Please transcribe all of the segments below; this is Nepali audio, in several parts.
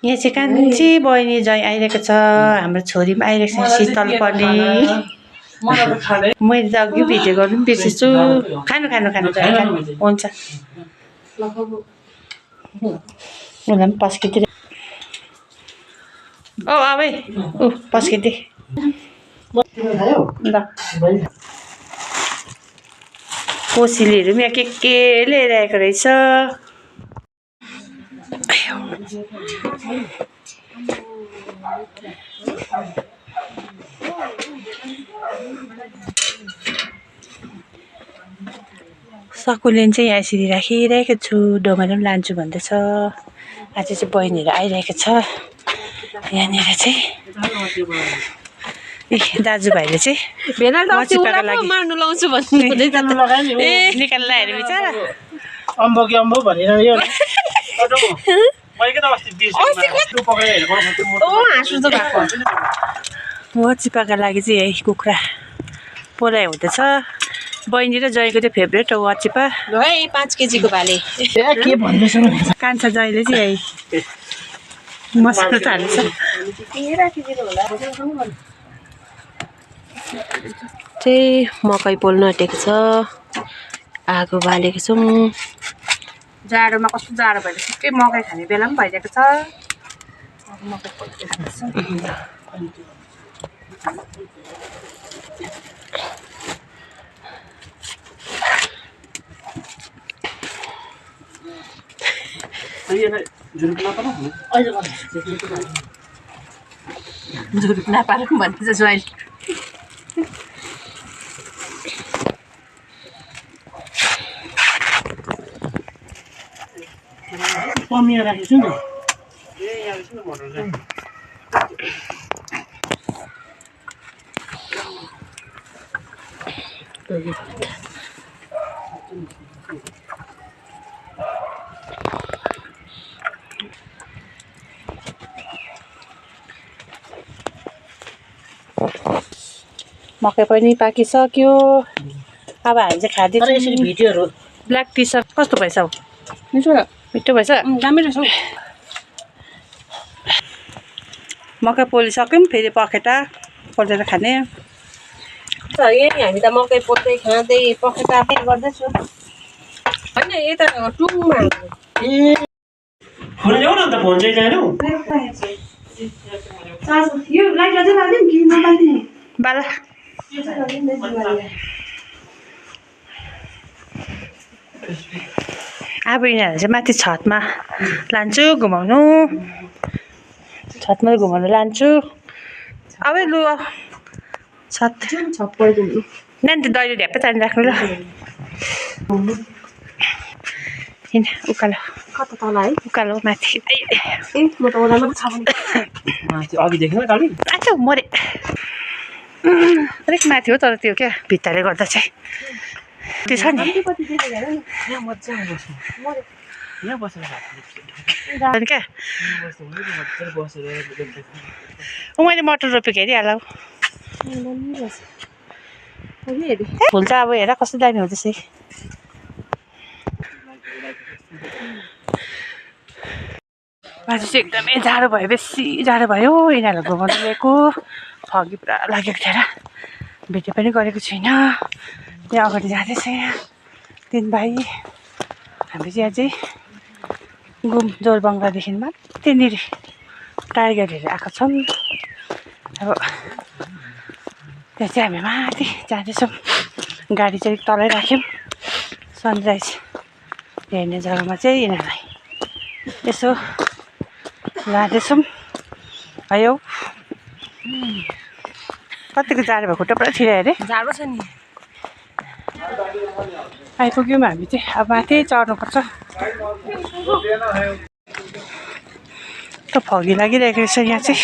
यहाँ चाहिँ कान्छी बहिनी ज्वाइँ आइरहेको छ हाम्रो छोरी पनि आइरहेको छ शीतल पनि मैले त अघि भिडियो गर्नु पनि बिर्सेछु खानु खानु खानु हुन्छ उनीहरू पनि पस्किदिएर ओ अब ऊ पस्किदे ल कोसिलीहरू पनि यहाँ के लिएर आएको रहेछ सकुलेन चाहिँ यहाँ यसरी राखिरहेको छु डोमाले पनि लान्छु भन्दैछ आज चाहिँ बहिनीहरू आइरहेको छ यहाँनिर चाहिँ दाजुभाइले चाहिँ मचिपाको लागि मार्नु लाउँछु भन्दै ए निकाल्न लगाएर बिचारा अम्बो कि अम्बो भनेर यो वाचिपाको लागि चाहिँ यही कुखुरा पोलाइ हुँदैछ बहिनी र जयको चाहिँ फेभरेट हो वाचिपा है 5 केजीको भाले के भन्दैछ कान्छा जयले चाहिँ यही मसला हाल्छ चाहिँ मकै पोल्न आँटेको छ आगो बालेको छौँ जाडोमा कस्तो जाडो भइरहेको छ के मकै खाने बेला पनि भइरहेको छ मकै झुरुप नपारौँ भन्दैछ ज्वाइँले पमिया राखेको छु नि मकै पनि पाकिसक्यो अब हामी चाहिँ खाँदैछौँ भिडियोहरू ब्ल्याक टी सर्ट कस्तो भएछ हौ मिठो भएछ दामी रहेछ मकै पोलिसक्यौँ फेरि पखेटा पोलेर खाने हामी त मकै पोल्दै खाँदै पखेटा पनि गर्दैछु होइन यता टुङमा ए फोन ल्याउ न त फोन चाहिँ जानु यो लाइट अझै लाग्दैन कि नलाग्दैन बाला अब यिनीहरू चाहिँ माथि छतमा लान्छु घुमाउनु छतमा घुमाउनु लान्छु अब लु छत नानी त दैलो ढ्याप्पै तानी राख्नु ल किन उकालो कता तल है उकालो माथि ए म त ओह्रालो छ भने माथि अघि देख्नु काली आच्छा मरे अलिक माथि हो तर त्यो क्या भित्ताले गर्दा चाहिँ त्यो छ नि यहाँ बसेर क्या मैले मटर रोपेको हेरिहाल फुल त अब हेर कस्तो दामी हुँदैछ माथि चाहिँ एकदमै जाडो भयो बेसी जाडो भयो यिनीहरूलाई घुमाउनु ल्याएको फगी पुरा लागेको थियो र भिडियो पनि गरेको छुइनँ त्यहाँ अगाडि जाँदैछ यहाँ 3 भाइ हामी चाहिँ अझै घुम जोरबङ्गलादेखि माथिनिर टाइगरहरू आएको छौँ अब त्यहाँ चाहिँ हामी माथि जाँदैछौँ गाडी चाहिँ तलै राख्यौँ सनराइज हेर्ने जग्गामा चाहिँ यिनीहरूलाई यसो लाँदैछौँ भयो कतिको जाडो भयो खुट्टा पुरा छिरायो अरे जाडो छ नि आइपुग्यौँ हामी चाहिँ अब माथि चढ्नुपर्छ त फगी लागिरहेको रहेछ यहाँ चाहिँ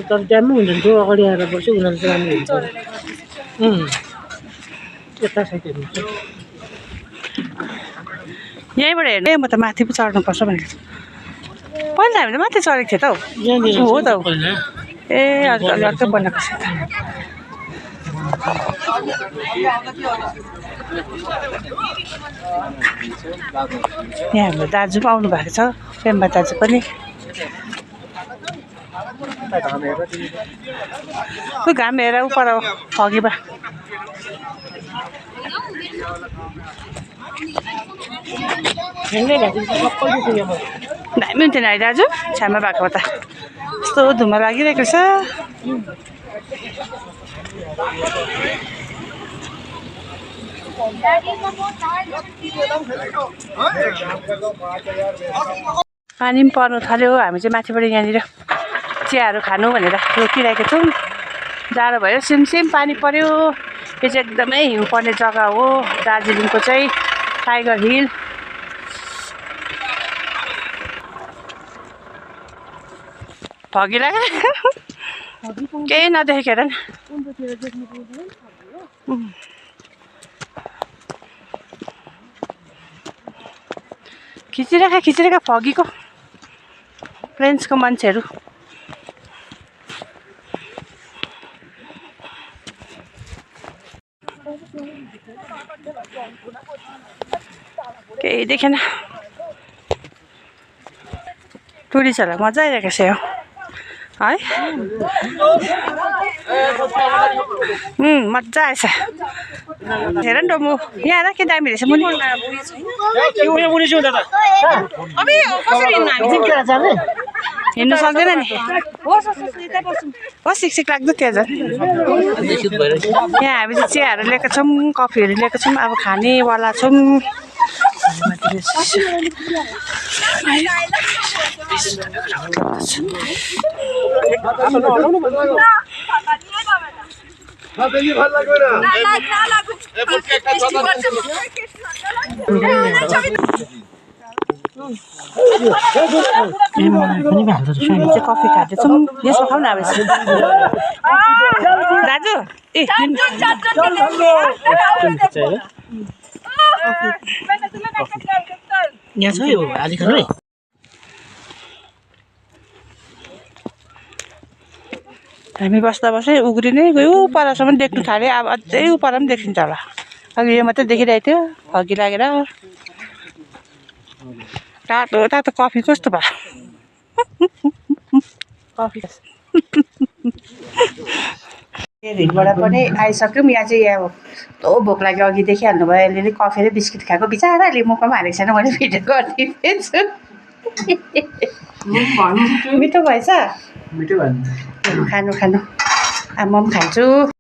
तर ड्याममै हुन्छ जो अगाडि आएर बस्यो उनीहरू चाहिँ राम्रो हुन्छ यता साइडहरू हुन्छ यहीँबाट हेर्ने म त माथि पो चढ्नुपर्छ भनेको छु पहिला हामी त माथि चढेको थियो त हौ यहाँनिर हो त ए अर्को बनाएको छ त यहाँ हाम्रो दाजु पनि आउनु भएको छ पेम्बा दाजु पनि खोइ घाम हेर उपर फगीमा दामी हुन्थेन है दाजु छामा भएको त यस्तो धुम्म लागिरहेको छ पानी पनि पर्नु थाल्यो हामी चाहिँ माथिबाट यहाँनिर चियाहरू खानु भनेर रोकिरहेको छौँ जाडो भयो सिमसिम पानी पर्यो यो चाहिँ एकदमै हिउँ पर्ने जग्गा हो दार्जिलिङको चाहिँ टाइगर हिल फगिला केही नदेखेर नि खिचिरहेका फगीको प्लेन्सको मान्छेहरू केही देखेन टुरिस्टहरूलाई मजा आइरहेको छ यो है मजा आएछ हेर नि डोमु यहाँ आएर के दामी रहेछ मुनि हिँड्नु सक्दैन नि हो सिक लाग्दो त्यहाँ झन् यहाँ हामी चाहिँ चियाहरू लिएको छौँ कफीहरू लिएको छौँ अब खानेवाला छौँ कफी खाँदैछौँ यसमा खाऊ न अब दाजु ए यहाँ छ यो आधी खानु है हामी बस्दा बस्दै उग्रिनै गयो परसम्म देख्नु थाल्यो अब अझै उपर पनि देखिन्छ होला अघि यो मात्रै देखिरहेको थियो फगी लागेर तातो तातो कफी कस्तो भयो कफी हिलबाट पनि आइसक्यौँ यहाँ चाहिँ यहाँ कस्तो भोक लाग्यो अघि देखिहाल्नु भयो अलिअलि कफी र बिस्किट खाएको बिचराले मुखमा हालेको छैन मैले भिडियो गरिदिँदैछु मिठो भएछ खानु आमा पनि खान्छु